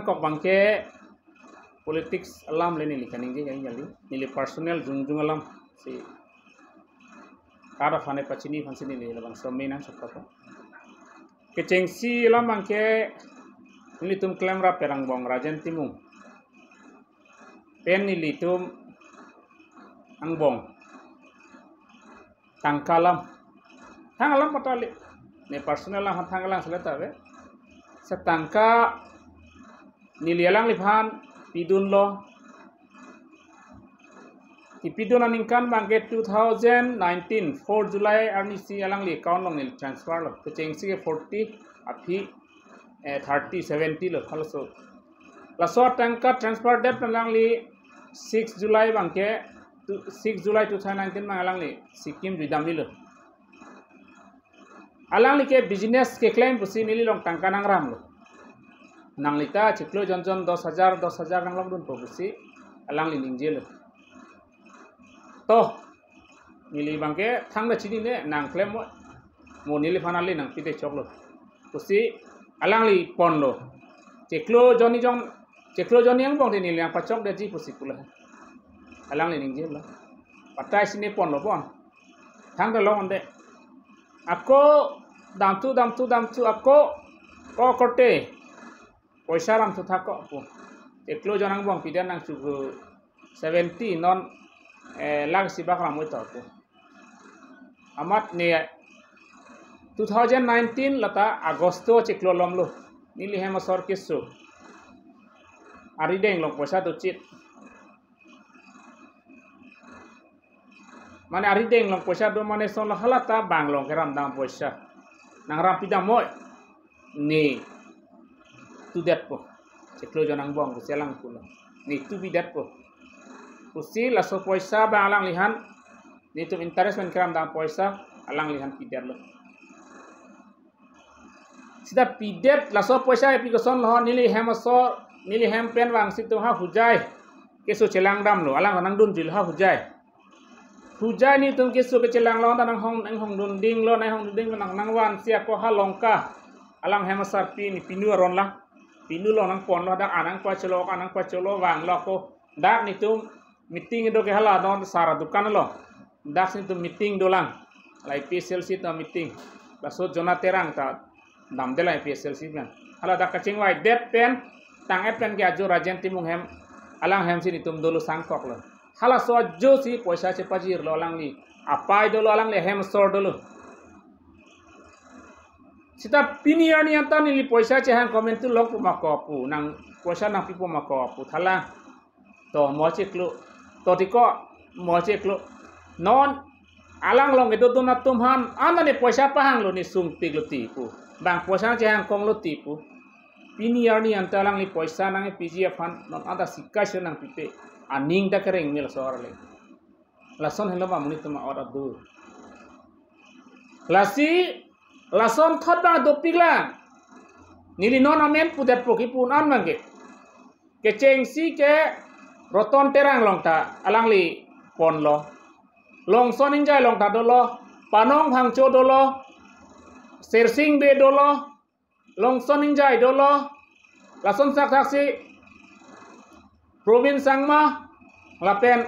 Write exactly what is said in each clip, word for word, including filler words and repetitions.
Kok abangke politics alam le neli kaningje kali, neli personal jongjong alam si kada fane pachini aphansi neli labangso me nang sokta. Kechengsi alam abangke nelitum klemrap pen angbong Rajen Timung pen nelitum angbong tangka alam, thang alam patali, ne personal alam, thang alam sele ta ave. Setangka neli alangliphan pidunlo. Kipidun aningkan abangke two thousand nineteen four July arnisi alangli account along neli transfer lo. Kechengsi ke forty, aphi eh, thirty, seventy lo, halaso. Laso tangka transfer det pen alangli six July abangke, tu-, six July two thousand nineteen abang alangli Sikkim jui damlo. Alangli ke business keklem pusi neli along tangka nangramlo. Nangli ta chiklo jon jon dos hajar, dos hajar nanglokdunpo pusi alangli ningjelo. To, neli abangke thangta chinine, nang klem mo, mo neliphan ale nangpide choklo pusi alangli ponlo. Chiklo jon ni jon, chiklo jon ni angbong te neli nangpachokdetji pusi pulo. Alangli ningjelo. Patai si ne ponlo pon. Thangta long-onde. Ako damthu, damthu, damthu, ako ko korte poisa ram thu thak ko pu. Chiklo jon angbong pidet nang chugu seventy, non eh, lakh isi bak ram oi to pu. Amat ne two thousand nineteen lata Agosto chiklo lomlo. Neli hem asor keso. Arideng along poisa dochit. Mane arideng along poisa do mane lason lo, hala ta bang along keram dam poisa. Nang ram pidam moi. Ne tudetpo. Chiklo jon angbong pusi alang pulo. Ne tu pidetpo. Pusi laso poisa abang alangliphan, netum interest pen keram dam poisa alangliphan pidetlo. Seta pidet laso poisa epi koson lo, neli hem asor, neli hem pen vangsi tum ha Hojai keso chelang damlo, alang nangdunjuilo ha Hojai. Hojai netum keso kechelanglo ta nanghong, nanghongdundinglo, nanghongdundinglo nang, nangvansi ako ha Longka, alang hem asarpi ne pinu aron lang, pinu along nangponlo, dak anang pacholo, anang pacholo vanglo ako. Dak netum meeting do ke hala don sara dukan lo. Dak si netum meeting dolang. La APHLC atum meeting. Laso Jona Terang ta damdelang APHLC pen. Hala dak kachingvaidet pen, tang-et pen ke ajo Rajen Timung hem, alang hem si netum dolo sangkoklo. Halaso ajo si poisa chepajirlo alangli. Apai dolo, alangli hem asor dolo. Seta pini arni anta neli poisa chehang komantu longpo ma ko pu, nang poisa nangpipo ma ko pu thalang. To mo chiklo. To tiko mo chiklo. Non alang along kedodun atum aphan, anta ne poisa pahanglo, ne sungpiklo ti pu. Bang poisa chehang konglo ti pu. Pini arni anta alangli poisa nangpiji aphan non anta sikaiso nangpipe. Aning ta kereng mil sor le. Lason helo ba monit atum a-ot adur. Lasi lason thot abang dopiklang. Neli non amen pudetpo, kipu an abangke. Kechengsi ke Roton Terang along ta alangli ponlo. Longson Ingjai along ta dolo, Panong Phangcho dolo, Sersing Bey dolo, Longson Ingjai dolo, lason sak saksi Probin Sangma, lapen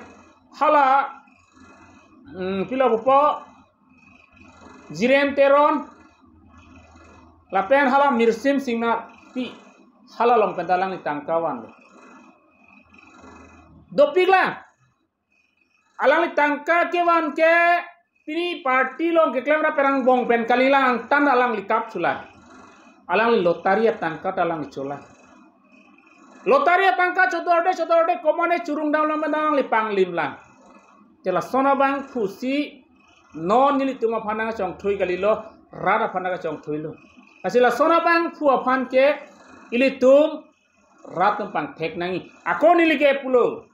hala, hmm, pilo pupo, Jiren Teron, lapen hala Mirsim Singnar pi, hala along pen ta alangli tangka vanlo. Dopiklang. Alangli tangka kevan ke pini party along keklem ra perang bong pen kalilang, tan alangli kap chula. Alangli lottery atangka ta alangli chola. Lottery atangka chodorde chodorde komane churung dam lam alangli panglim lang. Te lason abangphu si non nelitum aphan nangchongthui kalilo, rat aphan nangchongthuilo. Lasi lason abangphu aphan ke ilitum rat atum pangthek nangji. Ako neli ke pulo.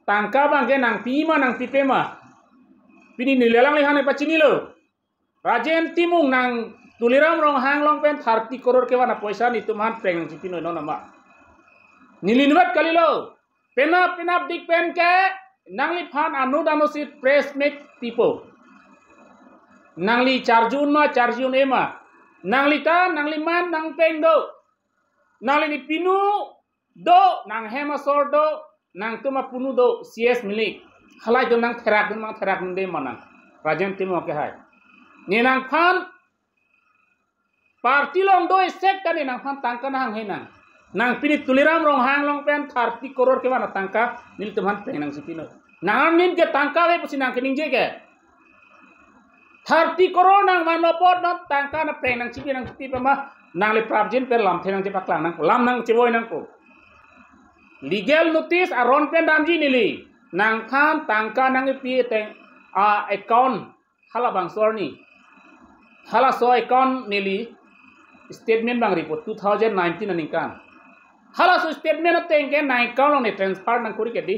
Tangka abangke nangpi ma nangpipe ma, pini neli alangli aphan pachinilo. Rajen Timung nang Tuliram Ronghang along pen thirty crore kevan apoisa netum aphan peng nangchipinoi non ma. Neli inutvet kalilo. Penap penapdik pen ke nangliphan anut anut si press meet pipo. Nangli charjun ma charjun-e ma. Nangli ta nangliman nangpeng do. Nangli ne pinu Do, nanghem asor do, nangtum apunu do, C S Milik. Halai do nang therak dun, nang therak dun de manang. Rajen Timung ke hai. Ne nangphan party along do isek ta ne nangphan tangka nanghanghe nang. Nang pini Tuliram Ronghang along pen thirty crore kevan atangka nelitum aphan preng nangchipinoi. Nang arni ke tangka ave pusi nang keningje ke. Thirty crore nang vanlo apot non tangka nang preng nangchipi nangchipi pema nangle prapjin pen lamthe nangchepaklang nangpo, lam nangchevoi nangpo. Legal notice aron pen damji neli. Nangphan tangka nangkipi ateng a account halabangso arni. Halaso account neli statement abang report two thousand nineteen aningkan. Halaso statement ateng ke nang account along ne transfer nangkori ke di.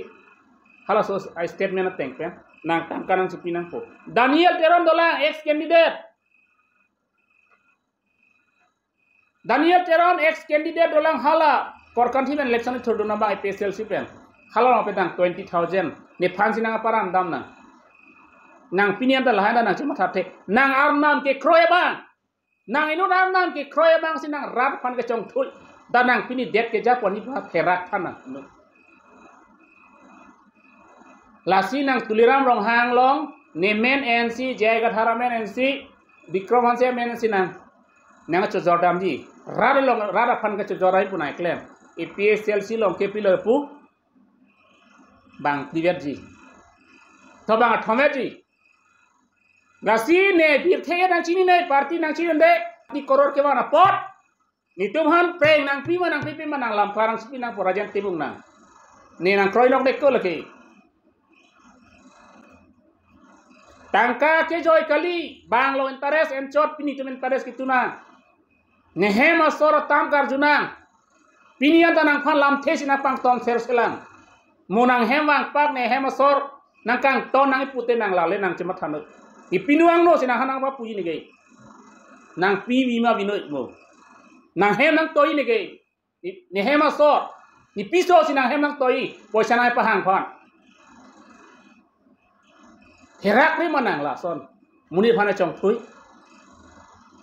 Halaso statement ateng pen nang tangka nangchipi nangpo. Daniel Teron dolang, ex candidate. Daniel Teron ex candidate dolang, hala Korkanthi pen election thurdun abang A P H L C pen. Hala along pen tang twenty thousand. Nephan si nang aparan dam nang. Nang pini anta lahai nang chemathathe. Nang arnam kekroi abang. Nang inut arnam kekroi abang si nang rat aphan kachongthui. Dan nang pini det keja pon ni pa therak than nang. Lasi nang Tuliram Ronghang along, ne men N C, J I Kathar amen N C, Bikram Hanse amen N C nang. Nang chojor damji. Rat along, rat aphan kachojor ai punai klem. A P H L C along kepilo pu. Bang divetji. To bang athometji. Lasi ne pirthe nangchininei, party nangchinine. Di crore kevan apot. Netum aphan preng nangpi ma nangpipe ma nang lamklar nangchipi nangpo Rajen Timung nang. Ne nangkroi nok deko lake. Tangka kejoi kali, bang along interest enchot pini netum interest kitu nang. Nehem asor atam karju nang. Pini anta nangphan lamthe si nangpangtong serselang. Mo nanghem vangpak nehem asor nangkangton nang ipute nang lale nang chemathanoi. Ipinu angno si nanghan nangpapuji neke. Nangpi vi ma vinoi mo. Nanghem nangtoi neke. Ne, nehem asor. Ne piso si nanghem nangtoi. Poisa nangpahang aphan. Therak ri ma nang lason. Monit aphan chongthui.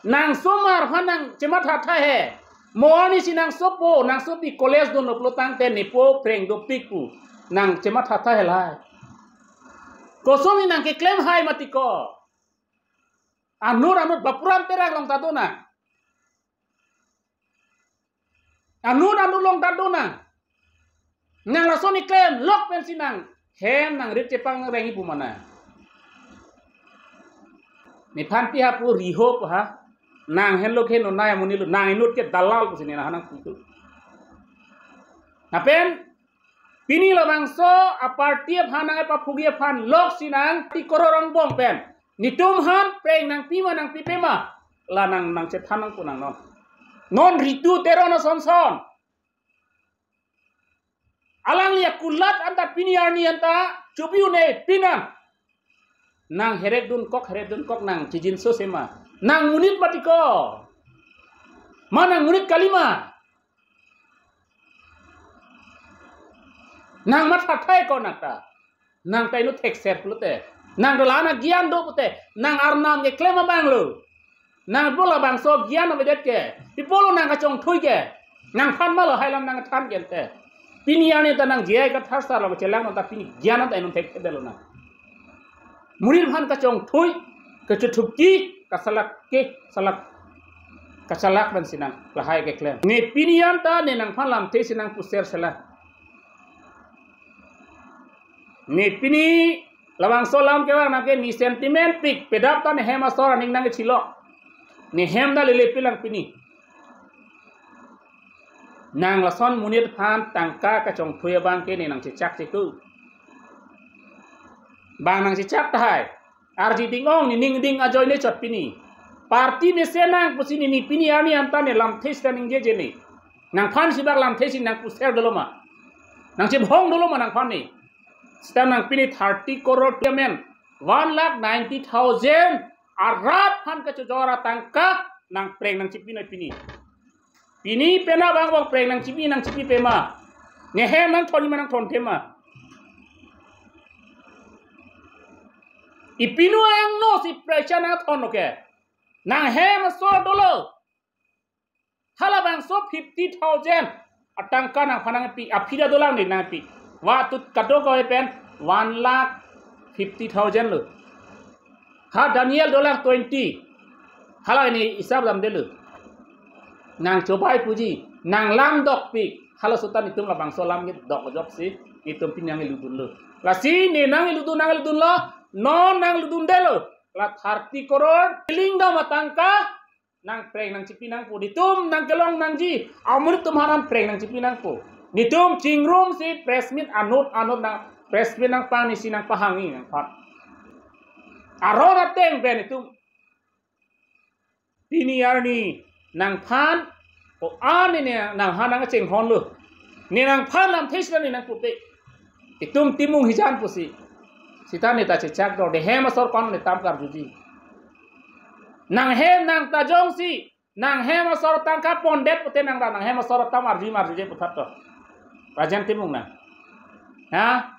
Nang osomar aphan nang chemathatha he. Mo arni si nang osopo, nang osopi college dun noplo tangte nepo preng dopik pu. Nang chemathatha he lahai. Koson ni nang keklem hai mati ko. Anur anur bapuram terak along ta do nang. Anur anur along ta do nang. Nang lason ni klem lok pensi nang hem nang rit chepangreng ipu mana. Nephan pi hapu riho pu ha. Nang henlo ke no naya muni lo nang inut ke dalal pusi ne nang nangputu. Lapen pini labangso a party aphan nangpaphugi aphan lok si nang ti kororong bong pen. Netum aphan preng nangpi ma nangpipe ma. La nang nangchethan nangpo nang non. Non Ritu Teron asonson. Alangli akulat anta pini arni anta chubi une pinang. Nang herek dun kok, herek dun kok nang chijinso sema. Nang monit mati ko. Ma nang monit kalima. Nang mathathai ko nang ta. Nang ta inut thekser pulote. Nang dola na gyan do pute. Nang arnam keklem abang lo. Nang bola bangso gyan avedet ke. Pi pulo nang kachongthui ke. Nangphan malo hailam nangthan gente. Pini arni ta nang J I Kathar sar lo chelang ta pini gyan ta inut thekthedetlo nang. Monit aphan kachongthui, kachethupki, kasalak ke, salak, kasalak pensi nang lahai keklem. Ne pini anta ne nangphan lamthe si nangpuser sela. Ne pini labangso alam kevang nang ke ne sentiment pik, pedap ta nehem asor aning nangkechilok. Nehem ta lele pilang pini. Nang lason monit aphan tangka kachongthui abang ke ne nangchechak cheku. Bang nangchechak tahai. Arji ding-ong ne ning ding ajoine chot pini. Party mesen nang pusi ne pini arni anta ne lamthe si ningjeje ne. Nangphan si bak lamthe si nangpuser dolo ma. Nangchebhong dolo ma nangphan ne. Seta nang pini thirty crore payment. One lakh ninety thousand. Arat aphan kachojor atangka nang preng nangchipinoi pini. Pini penap angbong preng nangchipi nangchipipe ma. Nehem nangthon ma nangthonthe ma. Ipinu angno si pressure nangthon oke. Nanghem asor dolo. Halabangso fifty thousand. atangka nangphan nangpi, aphi ta dolang ne nangpi. Wa tu kadokave pen one lakh fifty thousand lo. Ha Daniel dolang twenty. Hala ne isap damdelo. Nangchobai puji, nanglam dokpik. Halaso ta netum labangso alam kedok ajoksi netum pini nanglutdunlo. Lasi ne nanglutdun, nanglutdunlo, non nanglutdundelo. La thirty crore, biling dam atangka nangpreng nangchipi nangpo, netum nangkelong nangji, amonit atum aphan preng nangchipi nangpo. Netum chingrumsi press meet anut anut nang press meet nangpangni si nangpahangji nangphan. Aron ateng pen netum pini arni nangphan ko-an ne nangphan nangchinghonlo. Ne nangphan lamthe sita ne nangpupe. Itum Timung hijan pusi. Sita ne ta chechak do, de hem asor ko-an ne tam karjuji. Nanghem nang ta jongsi nanghem asor tangka pondet pute nang ra nanghem asor tam arju marjuje puthat to. Rajen Timung nang. Ha?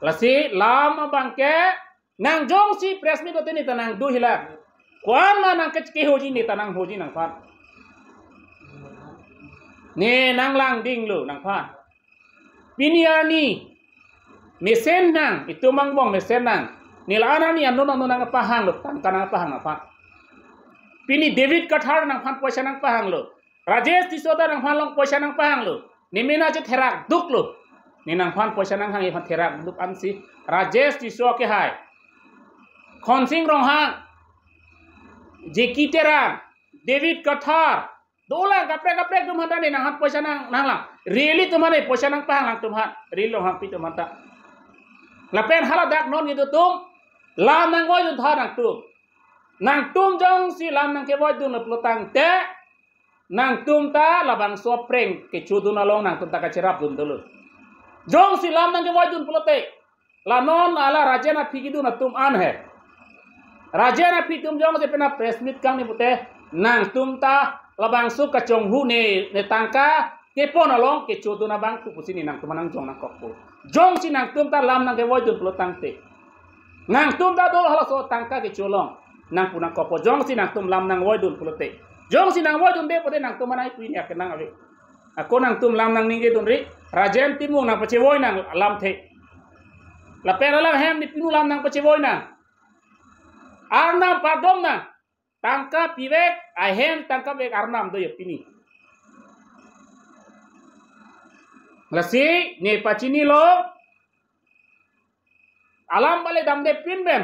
Lasi lam abangke nang jongsi press meet pute ne ta nangdu hila. Ko-an ma nangke kehoji ne ta nanghoji nangphan. Ne nanglangdinglo nangphan. Pini arni mesen nang, itum angbong mesen nang. Ne la-an arni anun anun nangpahanglo, tangka nangpahang nangphan. Pini David Kathar nangphan poisa nangpahanglo. Rajesh Tisso ta nangphan along poisa nangpahanglo. Ne mena chetherak duklo. Ne nangphan poisa nanghang iphan therak duk ansi Rajesh Tisso kehai, Khonsing Ronghang, J K Terang, David Kathar, dolang kaprek kaprek atum aphan ta ne nangphan poisa nang, nanglang. Rally atum aphan ne poisa nangpahanglang atum aphan. Rally along hangpi atum aphan ta. Lapen haladak non kedo atum lam nangvoidun tha nangtum. Nangtum jongsi lam nangkevoidunlo pulo tangte, nangtum ta labangso preng kechodun along nangtum ta kacherapdun dolo. Jongsi lam nangkevoidun pulote, la non hala Rajen aphi kedun atum an he. Rajen aphi atum jongsi pena press meet kangni pute, nangtum ta labangso kachonghu ne, ne tangka kepon along kechodun abang pu pusi ne nangtum aphan nangjong nangkokpo. Jongsi nangtum ta lam nangkevoidun pulo tangte, nangtum ta do halaso tangka kecho along nangpu nangkokpo. Jongsi nangtum lam nangvoidun pulote. Jongsi nangvoidunde pute nangtum aphan ai pini akenang ave. Ako nangtum lam nangningjedunri, Rajen Timung nangpachevoi nang lamthe. Lapen alang hem ne pinu lam nangpachevoi nang. Arnam pardom nang. Tangka pivek, ahem tangka vek arnam do ya pini. Lasi ne pachinilo, alam bale damde pin pen.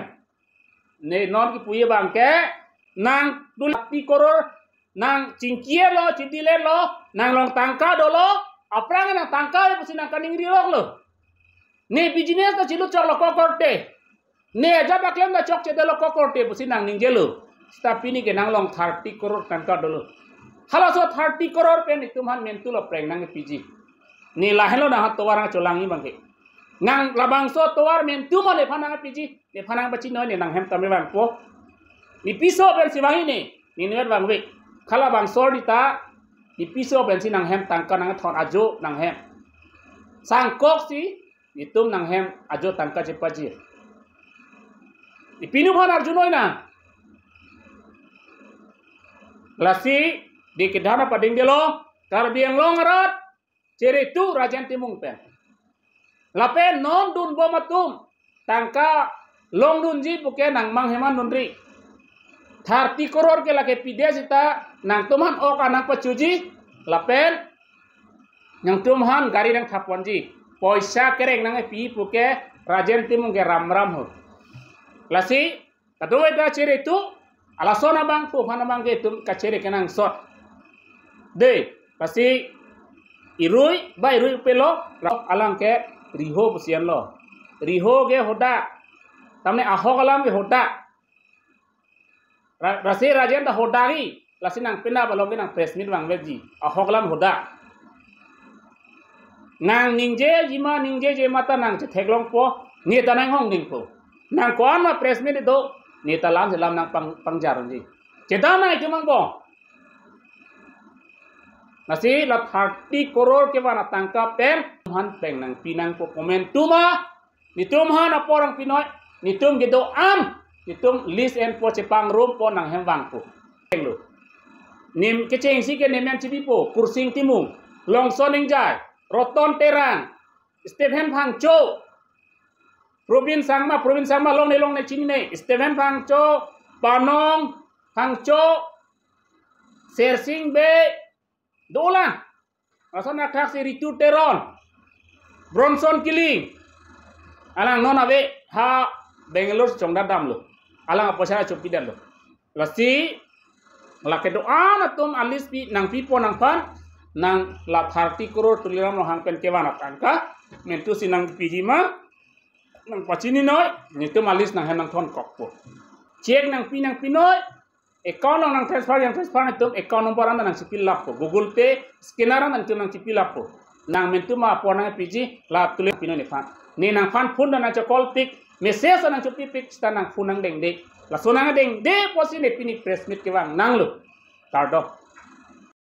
Ne non kipuji abangke, nang dun thirty crore, nang chingkilo, chidilelo, nang along tangka dolo, aphrang nang tangka ave pusi nang kaningri roklo. Ne business ta chilu choklo ko korte. Ne ajat aklem ta chokchedetlo ko korte pusi nang ningjelo. Sita pini ke nang along thirty crore tangka dolo. Halaso thirty crore pen itum aphan mentu lo preng nangpiji. Ne lahenlo nang tovar nangcholangji abangke. Nang labangso tovar mentu ma nephan nangpiji. Nephan nangpachinoi ne nanghem tame vangpo. Ne piso pensi vangji ne. Ne nuet vangve. Halabangso arni ta ne piso pensi nanghem tangka nangthon ajo nanghem. Sangkoksi netum nanghem ajo tangka chepajir. Ne pinu aphan arjunoi nang. Lasi di kedana padingdelo Karbi Anglong arat chere tu Rajen Timung pen. Lapen non dunbom atum tangka longdunji puke nangmang heman dunri. Thirty crore ke lake pide sita nangtum aphan ok anang pachuji lapen nangtum aphan gari nangthaponji. Poisa kereng nangpi puke Rajen Timung ke ram ram ho. Lasi kadokave ta chere tu, alason abang pu aphan abangke itum kachere kenangsot. De, lasi irui, ba irui pelo, alangke riho pusi anlo. Riho ke hodak. Tamne ahok alam ke hodak. Ra-, lasi Rajen ta hodak ri, lasi nang penap along ke nang press meet vangveji. Ahok alam hodak. Nang ningjejima, ningjeje mata nang chetheklongpo, ne ta nanghongdingpo. Nang ko-an ma press meet do, ne ta lam si lam nangpang, pangjarji. Chedan nang itum angbong. Lasi la thirty crore kevan atangka pen, aphan preng nangpi nangpo komantu ma, netum aphan apor nangpinoi, netum kedo-an, netum list enpo chepangrumpo nanghem vangpo. Lo. Nim kechengsi ke nemen chipipo, Kursing Timung, Longson Ingjai, Roton Terang, Stephen Phangcho, Probin Sangma, Probin Sangma longle longle chinine, Stephen Phangcho, Panong Phangcho, Sersing Bey, dolang. Lason athaksi Ritu Teron, Bronson Killing. Alang non ave ha Bangalore chongdadamlo. Alang apoisa chopidamlo. Lasi, lake do-an atum a-list pi nangpipo nangphan, nang la thirty crore Tuliram Ronghang pen kevan atangka, mentu si nangpiji ma, nangpachininoi, netum a-list nanghem nangthonkokpo. Cheque nangpi nangpinoi, account along nang transfer, yang transfer netum account number an nangchipi lappo. Google Pay scanner an netum nangchipi lappo. Nang mentu ma apor nangpiji, la Tuliram pinoi nephan. Ne nangphan phone nangchocall pik, message nangchopipik, seta nang phone nangdengde. Laso nangdengde pusi ne pini press meet kevangnanglo. Kardom.